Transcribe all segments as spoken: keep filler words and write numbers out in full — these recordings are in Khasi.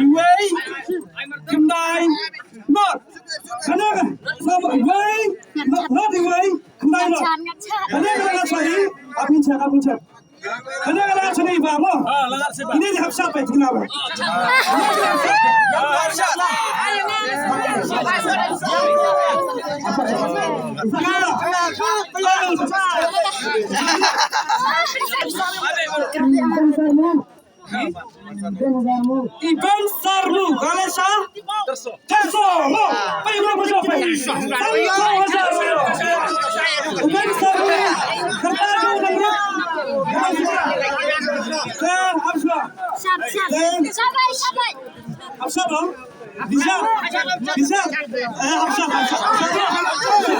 Iwei, khyndai, not. Iwei, not, iwei, khyndai, not. Kane ka la ngat shwa hi, ap hi check, ap hi check. Kane ka la ngat shwa hi ba mo. Ini di hap shap ba tikna ba. Iban Sarmu, kane sha? Terso, mo, pai mo, pai mo, pai. Iban Sarmu, kata mo, mo. Sab, sab. Sabai, sabai. Hap shap, ha? Di shap. Di shap. Eh, hap shap, hap shap, hap shap.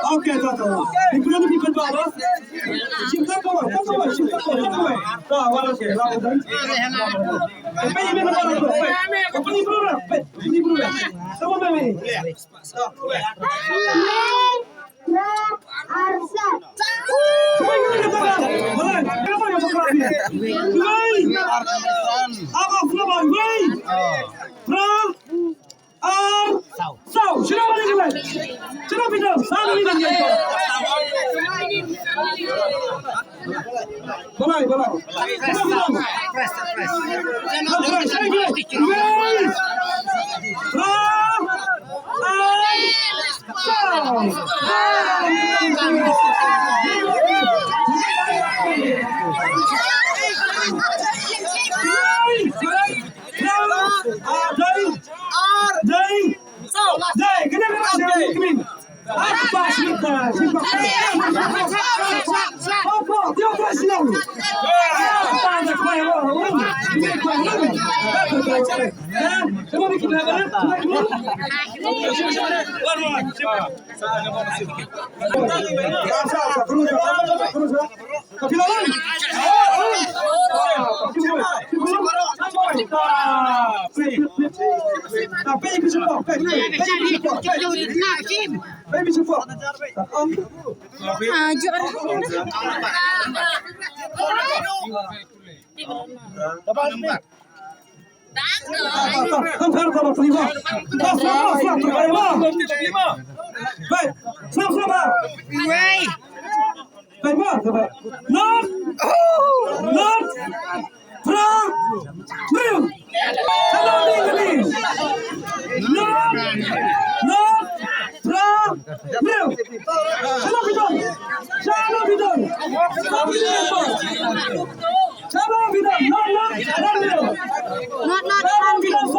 Okay, ta, ta. Ni pura ni pipit ba, ba? Shim ta ko, ta ko, shim ta ko, ta ko. Ta, wala ke, la ko. Pe, pe, pe, pe, pe. Pe, pe, pe, pe. Ta ko, pe, pe. Wei! Wei! Wei! Wei! Ar saw. Shano ba dei ka lait? Shano phi dang? Saw ba dei ka lait? Balai, balai. Shano phi dang? Press, press. Press, press. Wei. Pra. Ar saw. Wei. Pra. Ar. Dei. Ar. Dei. Saw. Dei, kena, kena, kena, kena. Apa cerita? Wei. Not, not, pra, briew. Hello, English. Not, not, pra, briew. Hello, Bidon. Hello, Bidon. Hello, Bidon. Not, not, not, briew. Not, not, hello, Bidon.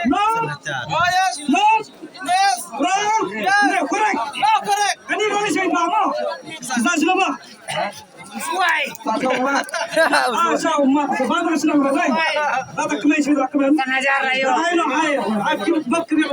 No. Oh, yes. No. Yes. Yes. Yes. Correct. No, correct. Kani kani shay ba mo. Sa sila ba. Why? Sa sila ba. Ah, sa umma. Sa ba ka sila ba. Why? Ba ka kmai sila ka. Sang hajar ayo. Ay, no, ay. Ay, ba ka ni.